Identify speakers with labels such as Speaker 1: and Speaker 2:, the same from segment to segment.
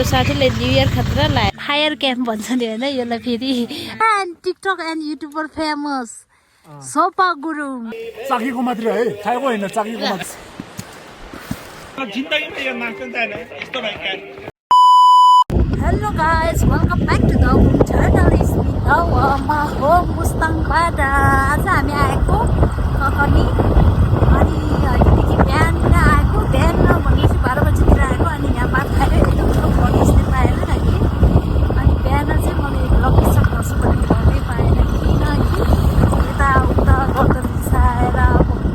Speaker 1: साथीले new year खतरा लायो फायर क्याम्प भन्छ नि हैन यसलाई फेरि and TikTok and YouTuber famous Sopa Gurung
Speaker 2: चाकीको मात्र है खाएको हैन चाकीको मात्र
Speaker 3: जिन्दगीमा यो नाच्न जाने यस्तो भयो
Speaker 1: Hello guys, welcome back to the home channel. It's me Nawama home Mustangबाट आज हामी आएको ककनी अनि अहिलेदेखि बिहान आएको बिहान भनेपछि 12 बजेतिर आएको अनि यहाँ भात खाएर एकदम बनिस्ने पाएन कि अनि बिहान चाहिँ मैले भ्लग स्टार्ट गर्छु भनेर गर्नै पाएन किनकि यताउता गर्दा रिसाएर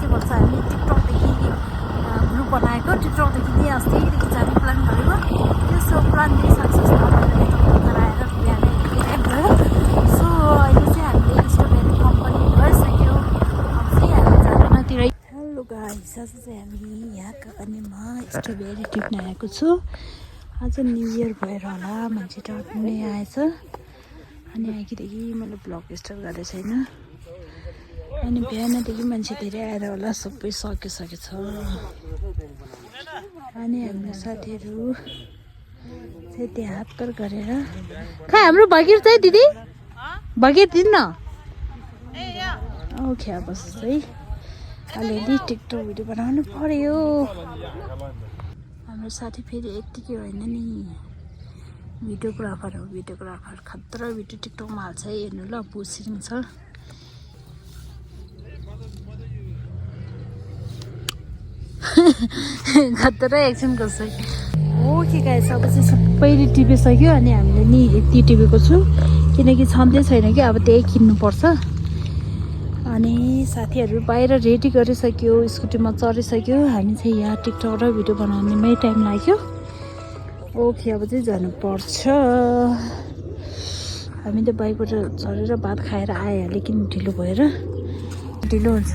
Speaker 1: के भन्छ हामी टिकटकदेखि ग्रुप बनाएको टिकटकदेखि नै अस्तिदेखि जाने प्लान गरेको त्यसो प्लान नै सक्सेस नभएर आएर बिहानै टाइम भयो सो अहिले चाहिँ हामीले स्ट्रबेरी कम्पनी गइसक्यो अब चाहिँ हामी जानुतिर हेलो गाइस आज चाहिँ हामी यहाँ काकानीमा स्ट्रबेरी टिप्न आएको छु आज न्यु इयर भएर होला मान्छे टप्ने आएछ अनि अघिदेखि मैले ब्लग स्टार्ट गरेको छैन अनि बिहानदेखि मान्छे धेरै आएर होला सबै सकिसकेछ अनि हाम्रो साथीहरू चाहिँ त्यहाँ हात पर गरेर खै हाम्रो बगेर चाहिँ दिदी बगेर दिन्न ओके बस है अलिअलि टिकटक भिडियो बनाउनु पर्यो हाम्रो साथी फेरि यत्तिकै होइन नि भिडियोग्राफर हो भिडियोग्राफर खतरा भिडियो टिकटकमा हाल्छ है हेर्नु ल पुसिङ छ खतरा एकछिन गर्छ ओके गाइस अब चाहिँ सबैले टिपिसक्यो अनि हामीले नि यति टिपेको छु किनकि छँदै छैन कि अब त्यही किन्नुपर्छ अनि साथीहरू बाहिर रेडी गरिसक्यो स्कुटीमा चढिसक्यो हामी चाहिँ यहाँ टिकटक र भिडियो बनाउनेमै टाइम लाग्यो ओके अब चाहिँ जानुपर्छ हामी त बाइकबाट चढेर भात खाएर आइहाल्यो किन ढिलो भएर ढिलो हुन्छ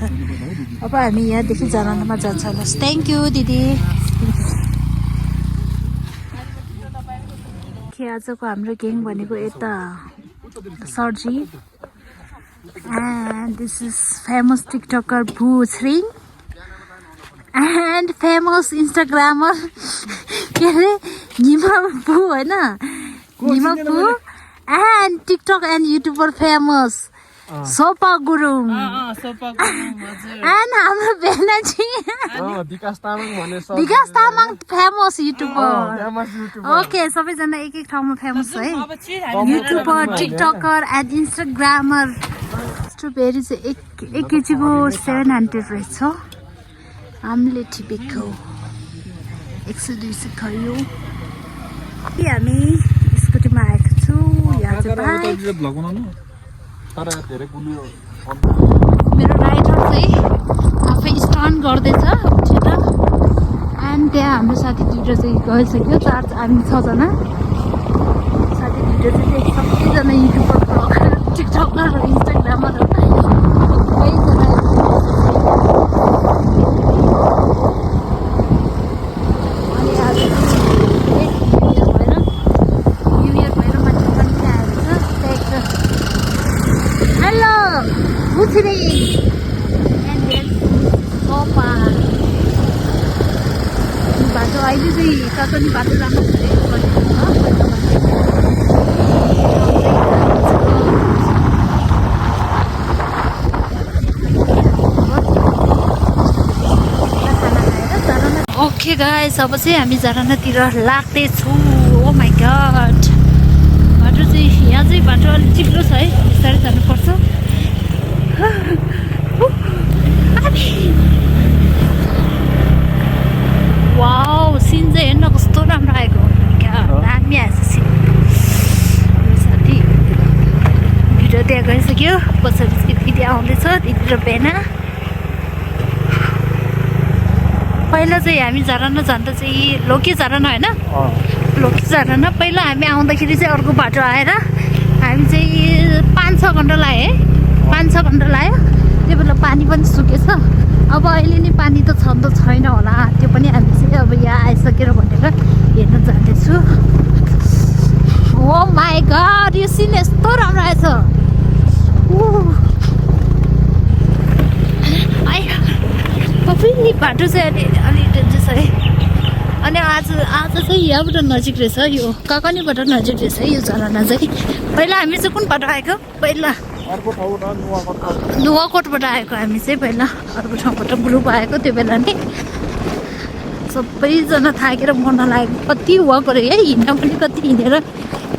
Speaker 1: अब हामी यहाँदेखि जनानामा जान्छ होला थ्याङ्क यू दिदी के आजको हाम्रो ग्याङ भनेको यता सर्जी and this is famous TikToker भू श्रिङ एन्ड फेमस इन्स्टाग्रामर के अरे निमा भू होइन निमा भू and TikTok and YouTuber famous Sopa Gurung and हाम्रो बेना चाहिँ विकास तामाङ फेमस युट्युबर ओके सबैजना एक एक ठाउँमा फेमस है YouTuber TikToker and Instagrammer strawberry चाहिँ एक केजीको 700 रहेछ हामीले टिपेको 100-200 खायो हामी स्कुटीमा आएको छु यहाँ मेरो राइडर चाहिँ आफै स्टन्ट गर्दैछ उठेर एन्ड त्यहाँ हाम्रो साथी दुइटा चाहिँ गइसक्यो हामी 6 जना साथी दुइटा चाहिँ सबैजना युट्युबर ब्लगर टिकटकर इन्स्टाग्रामर अनि आज न्यु इयर भएर मान्छे पनि आएको छ हेलो बुझ्ने बाटो अहिले चाहिँ कतनी बाटो राम्रो ओके गाइस अब चाहिँ हामी जरानातिर लाग्दैछौँ ओ माई गड बाटो चाहिँ यहाँ चाहिँ बाटो अलिक चिप्लो छ है बिस्तारै जानुपर्छ वाउ सिन चाहिँ हेर्न कस्तो राम्रो आएको क्या दामी आएछ सिन साथी भिडियो त्यहाँ गइसक्यो पछाडि दिदी आउँदैछ दिदी र बेना पहिला चाहिँ हामी झरना जाँदा चाहिँ लोके झरना होइन लोके झरना पहिला हामी आउँदाखेरि चाहिँ अर्को बाटो आएर हामी चाहिँ 5-6 घन्टा लाग्यो है 5-6 घन्टा लाग्यो त्यो बेला पानी पनि सुकेछ अब अहिले नि पानी त छन् त छैन होला त्यो पनि हामी चाहिँ अब यहाँ आइसकेर भनेर हेर्न जाँदैछु ओ माई गड यो सिन यस्तो राम्रो आएछ बाटो चाहिँ अलि डेन्जर छ है अनि आज चाहिँ यहाँबाट नजिक रहेछ यो काकानीबाट नजिक रहेछ यो झरना चाहिँ पहिला हामी चाहिँ कुन बाटो आएको पहिला नुवाकोटबाट आएको हामी चाहिँ पहिला अर्को ठाउँबाट ग्रुप आएको त्यो बेला नि सबैजना थाकेर मर्न लागेको कति वक गऱ्यो है हिँड्न पनि कति हिँडेर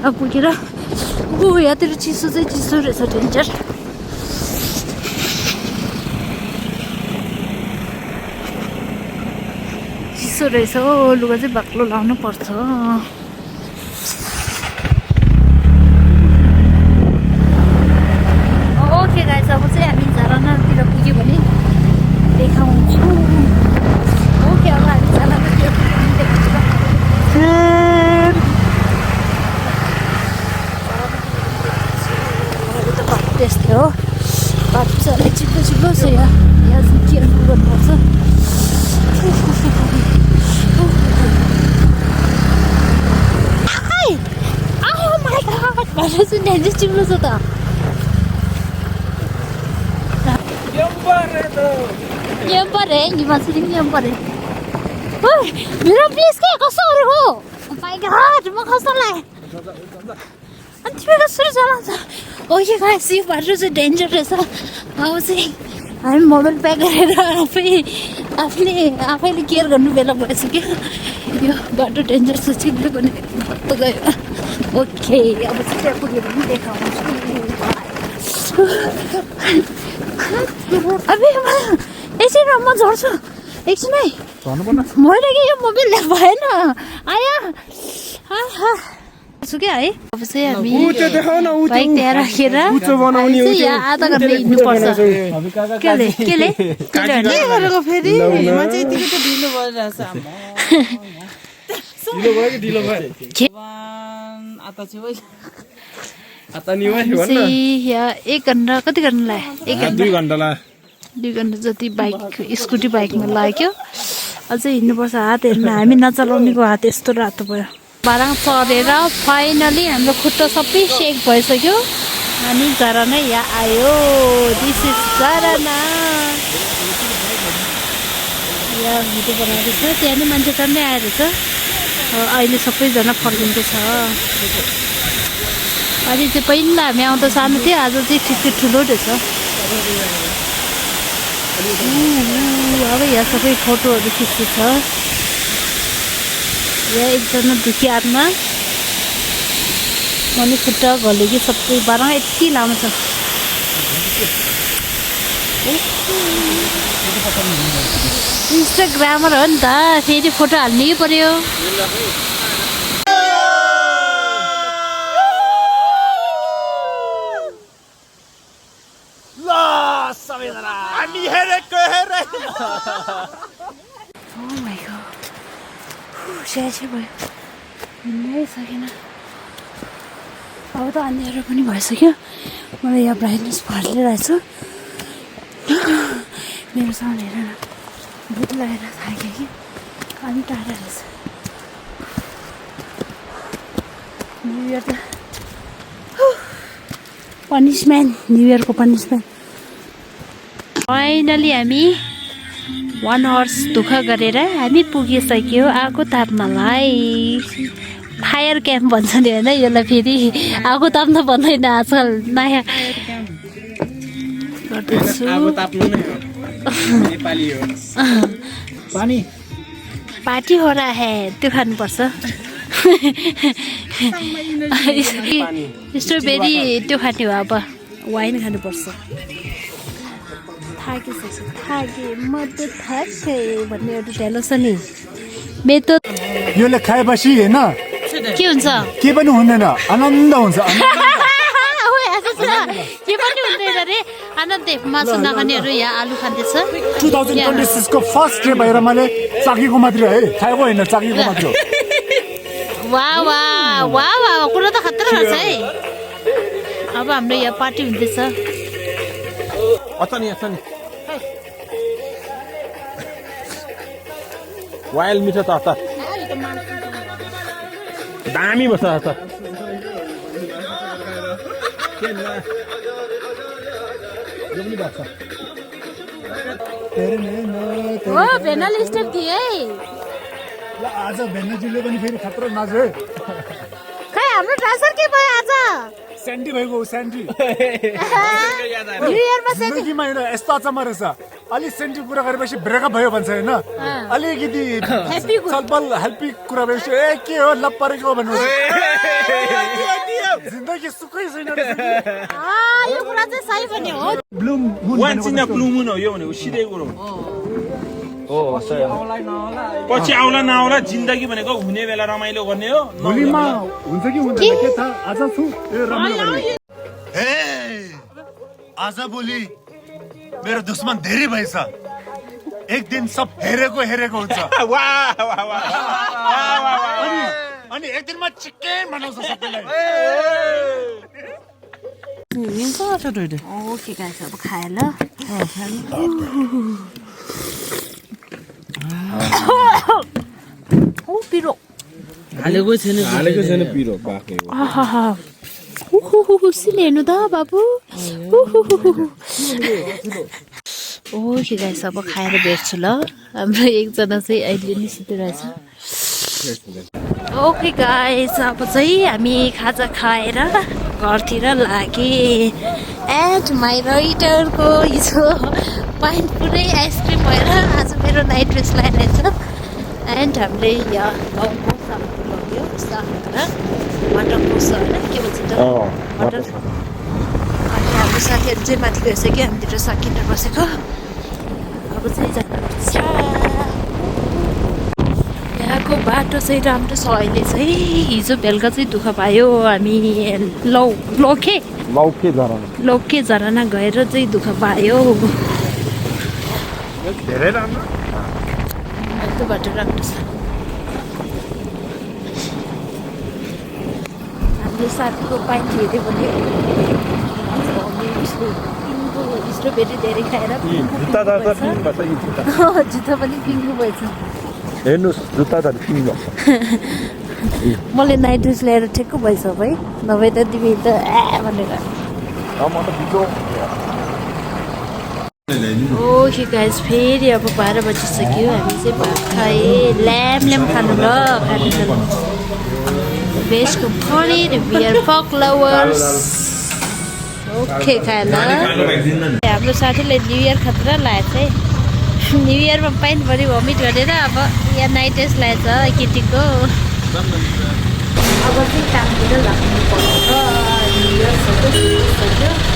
Speaker 1: पुगेर यहाँतिर चिसो चाहिँ चिसो रहेछ डेन्जर चिसो रहेछ हो लुगा चाहिँ बाक्लो लाउनु पर्छ ओके गाइस अब चाहिँ हामी झरनातिर पुग्यो भने देखाउँछु ओके अब हामी झरनातिर त्यस्तै हो बाटो चाहिँ अलिक चिप्लो चिप्लो छ यहाँ चाहिँ केयरफुल गर्नुपर्छ बाटो चाहिँ डेन्जर चिप्लो छ त यहाँ परे हिमाचली पनि यहाँ परे मेरो प्लेस के कस्तो गरेको माइ गॉड म कस्तो लाग्यो अनि तिमी कसरी चलाउँछ ओके गाइस यो बाटो चाहिँ डेन्जर रहेछ अब चाहिँ हामी मोबाइल प्याक गरेर आफैले केयर गर्नु बेला भइसक्यो यो बाटो डेन्जर छ चिप्लो पनि भत्त गयो ओके अब चाहिँ त्यहाँ पुगेर पनि देखाउँछु अब एकछिन म झर्छु एकछिन है मैले कि यो मोबाइल भएन आया क्या है अब चाहिँ हामी बाइक त्यहाँ राखेर यहाँ आधा घन्टा हिँड्नुपर्छ केले यहाँ 1 घन्टा कति घन्टा लाग्यो 2 घन्टा जति बाइक स्कुटी बाइकमा लाग्यो अझै हिँड्नुपर्छ हात हेर्न हामी नचलाउनेको हात यस्तो रातो भयो बाराङ चढेर फाइनली हाम्रो खुट्टा सबै सेक भइसक्यो अनि झरना यहाँ आयो दिस इज झरना यहाँ भिडियो बनाउँदैछ त्यहाँ नि मान्छे टन्नै आएर छ अहिले सबैजना फर्किँदैछ अहिले चाहिँ पहिला हामी आउँदा सानो थियो आज चाहिँ ठिकै ठुलो रहेछ अब यहाँ सबै फोटोहरू खिच्दैछ यहाँ एकजना दुखी आत्मा अनि खुट्टा घलेकी सबै बाह्र यति लामो छ इन्स्टाग्रामर हो नि त फेरि फोटो हाल्नै पर्यो स्याहार भयो हिँड्नै सकेन अब त अँध्यारो पनि भइसक्यो मलाई यहाँ ब्राइटनेस फर्लिरहेछ मेरो साउन्ड हेर न भुत लगाएर थाक्यो कि अनि टाढा रहेछ न्यु इयर त पनिसमेन्ट न्यु इयरको पनिसमेन्ट फाइनली हामी 1 आवर्स दुःख गरेर हामी पुगिसक्यो आगो ताप्नलाई फायर क्याम्प भन्छ नि होइन यसलाई फेरि आगो ताप्न भन्दैन आजकल नयाँ गर्दैछु पार्टी हो रहा है त्यो खानुपर्छ स्ट्रबेरी त्यो खाने हो अब वाइन खानुपर्छ थाके म त थाके भन्ने एउटा डायलग छ नि मेरो
Speaker 2: योले खाएपछि होइन
Speaker 1: के हुन्छ
Speaker 2: के पनि हुँदैन आनन्द हुन्छ
Speaker 1: के पनि हुँदैन रे आनन्द मासु नखानेहरू यहाँ आलु खाँदैछ
Speaker 2: 2026 को फर्स्ट डे भएर मैले चाकेको मात्र है खाएको होइन चाकेको मात्र
Speaker 1: वाह वाह वाह वाह कुरा त खतरा रहेछ है अब हाम्रो यहाँ पार्टी हुँदैछ
Speaker 3: वाइल्ड मिठो त दामी बस्छ त
Speaker 1: हो भेनाल स्टेप थिए है
Speaker 2: ल आज भेन्नजीले पनि फेरि खतरा नाच्यो है
Speaker 1: खै हाम्रो ट्रान्सफर के भयो आज
Speaker 2: स्यान्डी भएको हो स्यान्डी
Speaker 1: न्यु इयरमा चाहिँ
Speaker 2: जिन्दगीमा होइन यस्तो अचम्म रहेछ अलिक सेन्टी कुरा गरेपछि ब्रेकअप भयो भन्छ होइन अलिकति छलफल हेल्पी कुरा भएपछि ए के हो लप परेको भन्नु जिन्दगी सुखै छैन
Speaker 1: यो कुरा चाहिँ सही पनि हो
Speaker 2: ब्लुम
Speaker 3: वान चिन्ह ब्लु मुन हो यो भनेको सिधै कुरो हो पछि आउला नआउला जिन्दगी भनेको हुने बेला रमाइलो गर्ने हो
Speaker 2: भोलिमा हुन्छ कि हुँदैन के थाहा आज छु ए रमाइलो गर्ने ए आज भोलि मेरो दुश्मन धेरै भएछ एक दिन सब हेरेको हुन्छ अनि एक दिनमा चिकन बनाउँछ सबैलाई
Speaker 1: ओके गाइस अब खाए ल ओ पिरो
Speaker 4: हालेको छैन पिरो बाँके
Speaker 1: सिलेनु त बाबु ओके गाइस अब खाएर भेट्छु ल हाम्रो एकजना चाहिँ अहिले नै सुतिरहेछ ओके गाइस अब चाहिँ हामी खाजा खाएर घरतिर लागे एन्ड माई राइटरको हिजो पाइन पुरै आइसक्रिम भएर आज मेरो नाइट ड्रेस लगाइरहेछ एन्ड हामीले यहाँ गाउँको सागहरू लग्यो साग र मटनको छ होइन के भन्छ त मटर अनि हाम्रो साथीहरू चाहिँ माथि गइसक्यो हामीतिर साग किनेर बसेको अब चाहिँ जानुपर्छ यहाँको बाटो चाहिँ राम्रो छ अहिले चाहिँ हिजो बेलुका चाहिँ दुःख पायो हामी लौके झरना गएर चाहिँ दुःख पायो
Speaker 3: धेरै राम्रो
Speaker 1: त्यो बाटो राम्रो छ हामीले साथीको पाइन्ट हेऱ्यो भने स्ट्रबेरी धेरै खाएर जुत्ता पनि पिङ्गु भएछ
Speaker 3: हेर्नुहोस् जुत्ता त पिङ्गु
Speaker 1: मैले नाइट ड्रेस ल्याएर ठेक्क भएछ है नभए त तिमी त भनेर ओके गाइस फेरि अब 12 बजिसक्यो हामी चाहिँ भात खाए ल्याम खानु ल भेजको पनिर बियर फक लवर्स ओके खाएर हाम्रो साथीले न्यु इयर खतरा लगाएको चाहिँ न्यु इयरमा पाइनभरि भमिट गरेर अब यहाँ नाइट ड्रेस लगाएछ केटीको अब चाहिँ कामतिर लाग्नु पर्छ न्यु इयर सबै